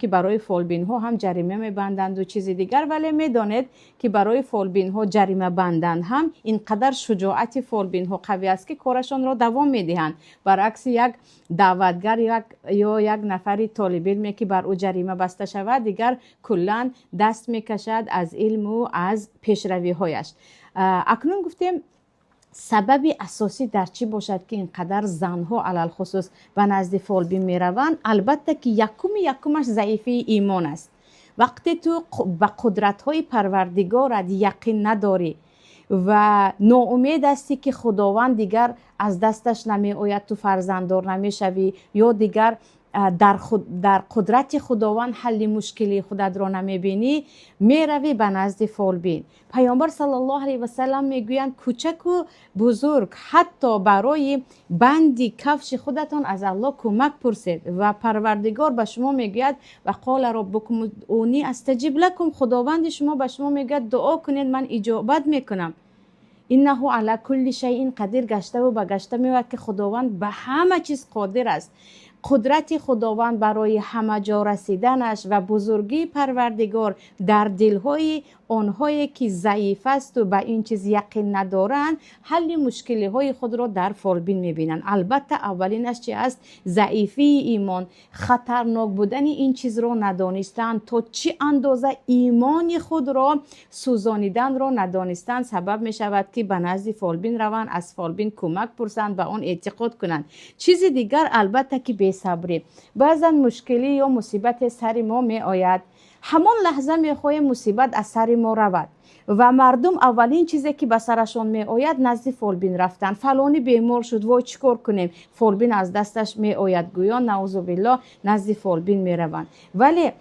Ки барои фолбинҳо ҳам ҷарима мебанданду чизи дигар, вале медонед, ки барои фолбинҳо ҷарима банданд ҳам, ин қадар шуҷоати фолбинҳо қавӣ аст, ки корашонро давом медиҳанд. Баръакси як даъватгар ё як нафари толибилме, ки бар ӯ ҷарима баста шавад, дигар куллан даст мекашад аз илму аз пешравиҳояш. Акнун гуфтем, сабаби асосӣ дар чӣ бошад, ки ин қадар занҳо алалхусус ба назди фолбин мераванд? Албатта, ки якуми якумаш заифии имон аст. Вақте ту ба қудратҳои Парвардигорат яқин надорӣ ва ноумед ҳастӣ, ки Худованд дигар аз дасташ намеояд, ту фарзанддор намешавӣ ё дигар дар қудрати Худованд ҳалли мушкилии худатро намебинӣ, меравӣ ба назди фолбин. Паёмбар саллаллоҳу алайҳи васаллам мегӯянд: «Кӯчаку бузург, ҳатто барои банди кафши худатон аз Аллоҳ кӯмак пурсед». Ва Парвардигор ба шумо мегӯяд: «وقال ربكم ادعوني أستجب لكم». Худованди шумо ба шумо мегӯяд: «Дуо кунед, ман иҷобат мекунам». إنه على كل شيء قدير гаштаву ба гашта меояд, ки Худованд ба ҳама чиз қодир аст. Қудрати Худованд барои ҳама ҷо расиданаш ва бузургии Парвардигор дар дилҳои онҳое, ки заиф асту ба ин чиз яқин надоранд, ҳалли мушкилиҳои худро дар фолбин мебинанд. Албатта, аввалинаш чи аст? Заифии имон, хатарнок будани ин чизро надонистан, то чӣ андоза имони худро сӯзониданро надонистан сабаб мешавад, ки ба назди фолбин раванд, аз фолбин кӯмак пурсанд, ба он эътиқод кунанд. Чизи дигар, албатта, ки бесабрӣ. Баъзан мушкилӣ ё мусибате сари мо меояд, ҳамон лаҳза мехоҳем мусибат аз сари мо равад ва мардум аввалин чизе, ки ба сарашон меояд, назди фолбин рафтан. Фалонӣ бемор шуд, вой, чӣ кор кунем, фолбин аз дасташ меояд гӯён, наузубиллоҳ, назди фолбин мераванд. Вале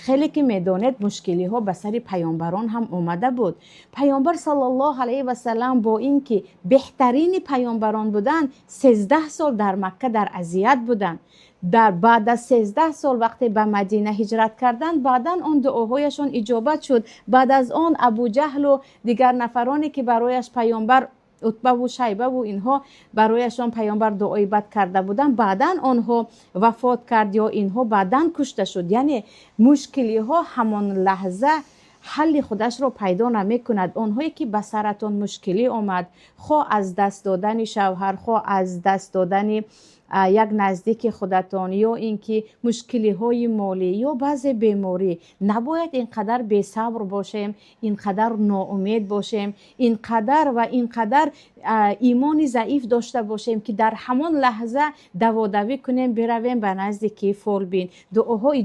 хеле ки медонед, мушкилиҳо ба сари паёмбарон ҳам омада буд. Паёмбар саллаллоҳу алайҳи васаллам бо ин ки беҳтарини паёмбарон буданд, 13 сол дар Макка дар азият буданд. Дар баъд аз 13 сол, вақте ба Мадина ҳиҷрат карданд, баъдан он дуоҳояшон иҷобат шуд. Баъд аз он Абуҷаҳлу дигар нафароне, ки барояш паёмбар, Утбаву Шайбаву инҳо, барояшон паёмбар дуои бад карда буданд, баъдан онҳо вафот кард ё инҳо баъдан кушта шуд. Яъне мушкилиҳо ҳамон лаҳза ҳалли худашро пайдо намекунад. Онҳое, ки ба саратон мушкилӣ омад, хоҳ аз даст додани шавҳар, хоҳ аз даст додани як наздики худатон ё ин ки мушкилиҳои молӣ ё баъзе беморӣ, набояд ин қадар бесабр бошем, ин қадар ноумед бошем, ин қадар ва ин қадар имони заиф дошта бошем, ки дар ҳамон лаҳза даводавӣ кунем, биравем ба назди ки фолбин, дуоҳо.